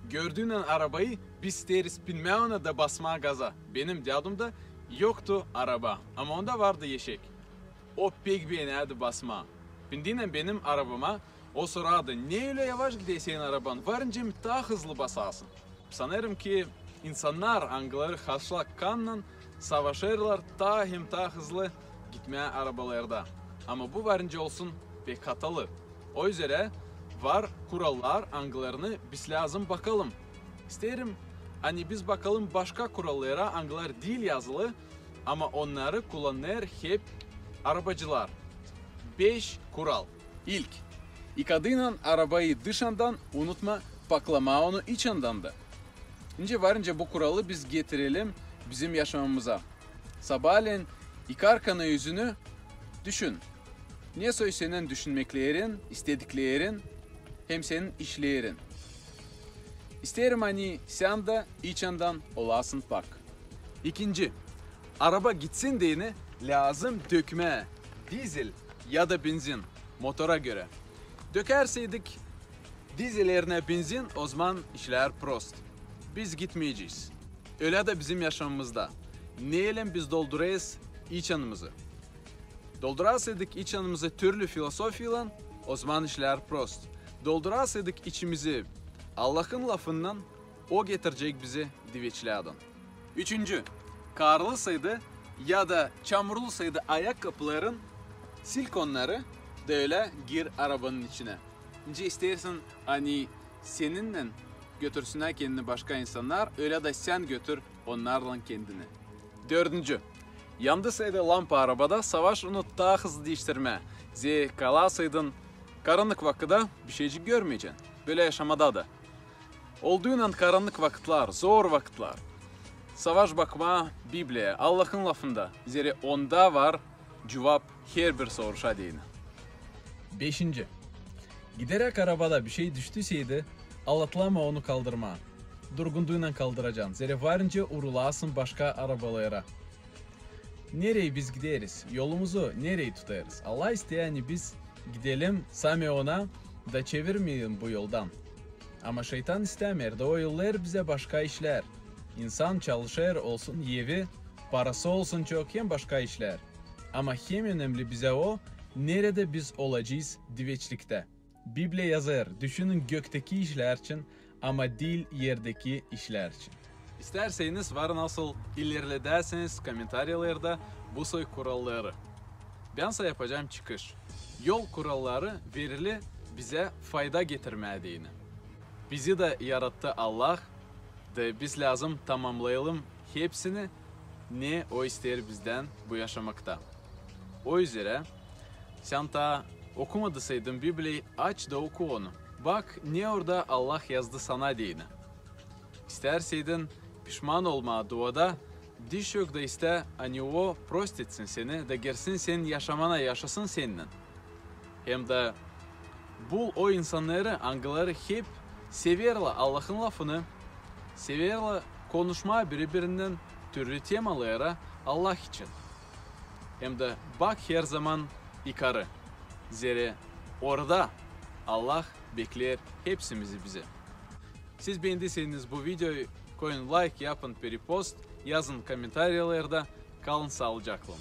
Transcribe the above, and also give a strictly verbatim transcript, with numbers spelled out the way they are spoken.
Gördüynän arabayı biz isteeriz pinmää ona da basmaa gaza. Benim dädumda yoktu araba, ama onda vardı eşek. O pek beenärdi basmaa. Pindiynän benim arabama, o sorardı: "Ne ölä yavaş gider senin araban? Var nicä mi taa hızlı basasın?" Sanêrım ki, insannar, angıları haşlak kannan, savaşêrlar taa hem taa hızlı gitmää arabalarda. Ama bu var nicä olsun pek hatalı. O üzerä var kurallar, angılarını biz lääzım bakalım. İsteerim, ani biz bakalım başka kurallara, angılar diil yazılı, ama onnarı kullanêr hep arabacılar. Beş kural. İlk. Yıkadıynan arabayı dışandan, unutma paklamaa onu içandan da. Nicä var nicä bu kuralı biz getirelim bizim yaşamamıza. Sabaalän yıkarkan üzünü, düşün, ne soy senin düşünmeklerin, istediklerin hem senin işlerin. İsteerim, ani sän dä içandan olasın pak. İkinci. Araba gitsin deyni lääzım dökmää dizel ya da benzin, motora görä. Dökärseydik dizel erinä benzin, ozaman işlär prost. Biz gitmeyecez. Ölä dä bizim yaşamamızda. Neylän biz doldurêrız içanımızı? Doldurasaydık içanımızı türlü filosofiyaylan, ozaman işlär prost. Doldurasaydık içimizi Allahın lafınnan, o getirecek bizi diveçläädän. Üçüncü. Karlısaydı ya da çamurlusaydı ayakkapıların, silk onnarı da ölä gir arabanın içinä. Nicä isteersin, ani seninnän götürsünnär kendini başka insannar, ölä dä sän götür onnarlan kendini. Dördüncü. Yandısaydı lampa arabada, savaş onu taa hızlı diiştirmää. Zerä kalasaydın karannık vakıda, bişeycik görmeyecän. Bölä yaşamada da. Olduynan karannık vakıtlar, zor vakıtlar, savaş bakmaa Bibliyaya, Allahın lafında, zerä onda var cuvap herbir soruşa deyni. Beşinci. Gideräk arabada bişey düştüyseydi, alatlama onu kaldırmaa. Durgunduynan kaldıracan, zerä var nicä urulasın başka arabalara. Nereyi biz gideriz? Yolumuzu nereyi tutêrız? Allah isteer, ani biz gidelim same ona da çevirmeyelim bu yoldan. Ama şeytan istämeer, da o yollêêr bizä başka işlär. İnsan çalışêr, olsun evi, parası olsun çok hem başka işlär. Ama hem önemli bizä o, neredä biz olacez diveçliktä. Bibliya yazêr: düşünün gökteki işlär için, ama diil erdeki işlär için. İstärseniz, var nasıl ilerledäseniz komentariyalarda bu soy kuralları. Bän sä yapacam çıkış. Yol kuralları verili bizä fayda getirmää deyni. Bizi dä yarattı Allah, da biz lääzım tamamnayalım hepsini, ne O isteer bizdän bu yaşamakta. O üzerä, sän taa okumadısaydın Bibliyayı, aç da oku onu. Bak, ne orada Allah yazdı sana deyni. İstärseydin pişman olmaa duada, diş yok da istä, ani O prost etsin seni da girsin senin yaşamana, yaşasın seninnän. Hem dä bul o insannarı, angıları hep severlär Allahın lafını, severlär konuşmaa biri-birinnän türlü temalara Allah için. Hem dä bak herzaman yukarı, zerä orada Allah bekleer hepsimizi bizi. Siz beendiyseniz bu videoyu, koyun layk, yapın peripost, yazın komentariyalarda. Kalın saalıcaklan.